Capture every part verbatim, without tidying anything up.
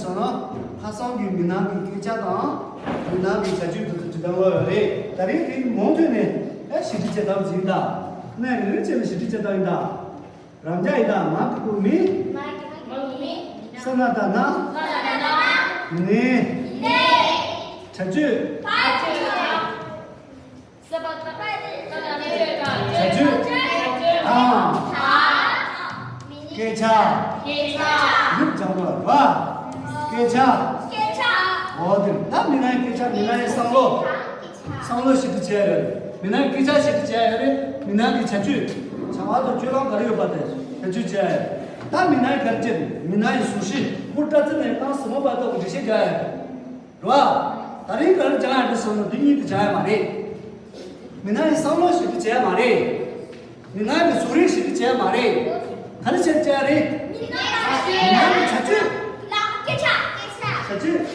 ཟེར་ན་ཁ་སང་གི་མི་སྣང་གི་སྐད་ཆ་དང་མི་སྣང་གི་བྱ་སྤྱོད་དེ་ཚོ་ཇི་ལྟར་ལོག་ཡོད་རེད། ད་རིང་དེ་མུ་མཐུད་ནས་ཨེ་ཞིབ་ཕྲ་བྱེད་སྟངས་ཡིན་ད། གནས་རེ་རེ་བྱས་ནས་ཞིབ་ཕྲ་བྱེད་སྟངས་ཡིན་ད། རབ་འབྱམས་ཡི་དྭགས་མ་གི་གུ་མི། ས་ན་བཏགས་སྣ། ནི། བྱ་སྤྱོད། བྱ་སྤྱོད། དང་། སྐད་ཆ། ཡུག་སྦྱང་བ་རེད་བ། སྐད་ཆ། འོ་དེ་ད་མི་སྣང་གི་སྐད་ཆ། མི་སྣང་གི་བསམ་བློ། བསམ་བློ་ཞིབ་ཏུ་བྱས་ཡོད་རེད། མི་སྣང་གི་སྐད་ཆ་ཞིབ་ཏུ་བྱས་ཡོད་རེད། མི་སྣང་གི་བྱ་སྤྱོད། བྱ་བ་དང་སྤྱོད་ལམ་ག་རེ་ཡོད་པ་དེ་བེད་སྤྱོད་བྱས་ཡོད། ད་མི་སྣང་གི་ག་རེ་བྱས་རེད། མི་སྣང་གི་གཟུགས་གཞི་སྐུ་སྐྲ་རྩི་ནས་རྐང་ཟུར་མོ་བར་དུ་འགྲེལ་བཤད་རྒྱག་ཡོད་རེད་བ། ད་རིང་ག་རེ་སྦྱང་ཡ་རེད་ཟེར་ན་འདི་གཉིས་དེ་སྦྱང་ཡ་མ་རེད། མི་སྣང་གི་བསམ་བློ་ཞིབ་ཏུ་བྱས་ཡ་མ་རེད། མི་སྣང་གི་གཟུགས་རིས་ཞིབ་ཏུ་བྱས་ཡ་མ་རེད། ག་རེ་བྱས་བྱས་ཡ་རེད། མི་སྣང་གི་བྱ་སྤྱོད། བྱ་སྤྱོད།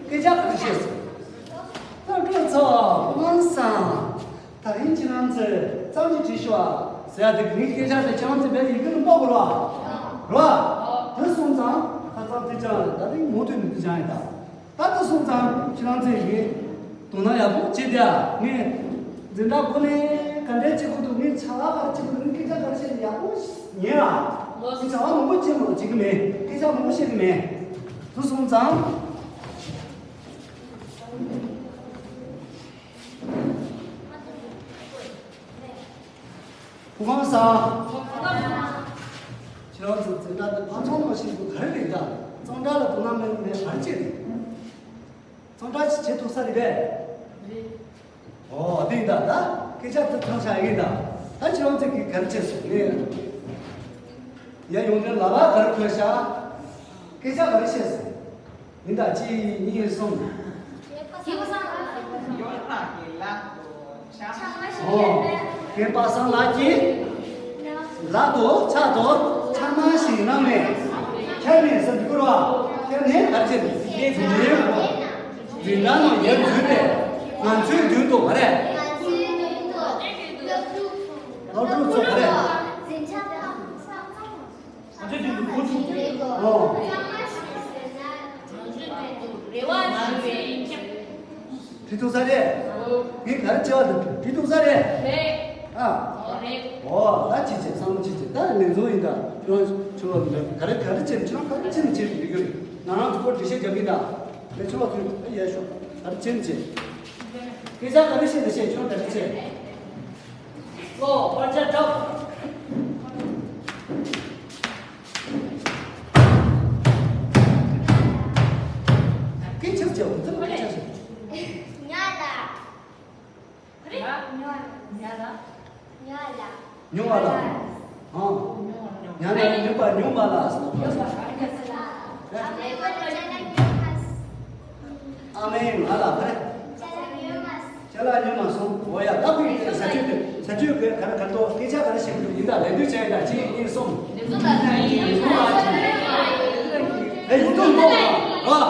སྐད་ཆ་ག་རེ་བཤད་སོང་། ད་སྤྲོ་ཚོགས་དབང་སང་། ད་རིང་ཁྱེད་རང་ཚོས་རྩོམ་ཅིག་བྲིས་ཤོག་ཨ་ཟེར་ཡ་དེ་ངའི་སྐད་ཆ་དེ་ཁྱེད་རང་ཚོས་བས་ཡི་གེ་ལ་འབོག་དགོས་རེད་བ། རེད་བ། དེ་སོང་ཙང་ཁ་སང་དེ་ཅང་ད་རིང་མུ་མཐུད་ནས་དེ་སྦྱང་ཡིན་ད། ད་དེ་སོང་ཙང་ཁྱེད་རང་ཚོས་ཡི་གེ་དོ་སྣང་ཡག་པོ་བྱེད་དེ་ཨ། ངས་འཛིན་གྲྭ་འགོ་ནས་ག་འདྲས་བྱེད་དགོས་འདུག་ངས་བྱ་བ་ག་རེ་བྱེད་དགོས་འདུག་ངས་སྐད་ཆ་ག་རེ་བཤད་ཡག་པོ་ཉན་ཨ། ངས་བྱ་བ་མང་པོ་བྱེད་མ་བྱེད་ཀྱི་མེད། སྐད་ཆ་མང་པོ་བཤད་ཀྱི་མེད། དེ་སོང་ཙང་། ཧུ་ཁང་ས། ཁྱེད་རང་ཚོ་འཛིན་གྲྭ་འདི་ཕ་ཚང་མ་ཞིག་ཏུ་ག་རེ་རེད་ད། གཙང་སྦྲ་ལ་དོ་སྣང་མེད་མེད་ག་རེ་བྱེད་རེད། གཙང་སྦྲ་ཞིག་བྱེད་ཐུབ་ས་རེད་པས། ཨོ་དེ་ཡིན་ད་ད། སྐད་ཆ་དེ་ཐང་ཆ་ཡིན་ད། ད་ཁྱེད་རང་ཚོ་གིས་ག་རེ་བྱས་སོང་ངས། ཡ་ཡོང་དོན་ལ་ལ་ག་རེ་གོ་ཤག་སྐད་ཆ་ག་རེ་བཤད་སོང་། ཡིན་ད་གཅིག་གཉིས་གསུམ། ཨོ། རྒན་པ་སངས་ལགས་ཀྱིས་ལག་ཏུ་ཕྱག་ཏུ་ཕྱག་མ་ཞིག་གནང་ནས་ཁྱེར་ནས་ཟེར་འདུག་རོ། ཁྱེར་ནས་ག་རེ་བྱེད། འཛིན་གྲྭ་ནང་ཡར་འཛུལ་ཏེ་ང་ཚོའི་མདུན་དུ་ག་རེ། སློབ་ཕྲུག་ཚོ་ག་རེ། ཨོ། རེ་བ་ཞུ་བའི་ཁྱབ། བྲིས་ཐུབ་ས་རེད། ངས་ག་རེ་བྱས་པ་དེ་བྲིས་ཐུབ་ས་རེད། རེད། ཨ། རེད། ཨོ་ད་ཅི་བྱེད། བསམ་བློ་ཅི་བྱེད། ད་ལས་བཟོ་ཡིན་ད། ཁྱོད་ཁྱོད་ག་རེ་ག་རེ་བྱེད། ཁྱོད་ག་རེ་བྱེད་ནས་བྱེད་དགོས་ཀྱི་རེད། ང་རང་ཚོ་སྐོར་འགྲེལ་བཤད་རྒྱག་གི་ད། ལས་ཁྱོད་ལ་ཚོད་ཡ་ཤོག་ག་རེ་བྱེད་ནས་བྱེད། སྐད་ཆ་ག་རེ་བཤད་ནས་བཤད། ཁྱོད་ག་རེ་བྱེད། ལོ་པར་ཆ་འཁྲབ། སྐད་ཆ་བྱ་བ་ཙམ་སྐད་ཆ་བྱ། ཉ་ལ། ཉ་ལ། ཉ་ལ། ཉ་ལ། ཨང་། ཉ་ལ་ཉོ་པ་ཉོ་མ་ལ། ཨ་མའི་ང་ལ་ཕ་རེད། ཅ་ལག་ཉོ་མ་སོང་། འོ་ཡ། ད་ཁོས་ཟ་ཆོས་དེ་ཟ་ཆོས་ག་རེ་ག་རེ་འདུག་སྐད་ཆ་ག་རེ་བཤད་ཀྱི་འདུག་ཡིན་ད་ལས་དུས་བྱས་ཡིན་ད། གཅིག་གཉིས་གསུམ། ཨེ་ཡིན་འདུག་འདུག་ཨ།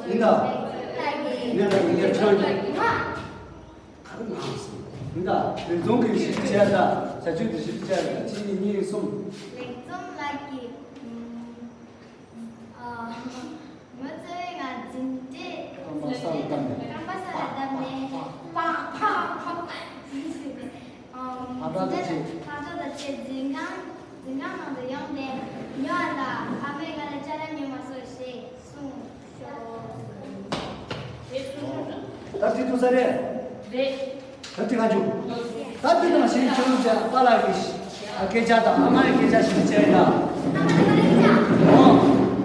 ཡིན་ད། ངས་ད་ངས་ཁྱོད་ཀྱི། ག་རེ་ང་སོང་། ཡིན་ད། ལས་རྫོང་གི་ཞིབ་བྱས་ད། བྱ་སྤྱོད་དེ་ཞིབ་བྱས་ད། གཅིག་གཉིས་གསུམ། ལས་རྫོང་ལགས་ཀྱིས། ཨ། ངོ་ཚ་བའི་ང་འཛིན་གྲྭའི། རྐང་པ་ས་ལ་བརྡབས་ནས། རྐང་པ་ས་ལ་བརྡབས་ནས། ཕག་ཕག་ཕག་ཕག་ཕག་ཕག་ཕག་བྱས། འཛིན་ཁང་འཛིན་ཁང་ནང་དུ་ཡོང་སྟེ། ཉོ་བ་ལ་ཨ་མས་ང་ལ་ཅ་ལག་ཉོས་མ་སོང་ཞེས་གསུངས། ད་བྲིས་ཐུབ་ས་རེད། རེད། ད་བྲིས་ག་བྱུང་། ད་དེ་དང་གཞན་ཁྱོད་ཚོས་པཱ་ལགས་ཀྱི་སྐད་ཆ་དང་ཨ་མ་ཡི་སྐད་ཆ་ཞིག་བྱས་ཡིན་ད། ཨོ།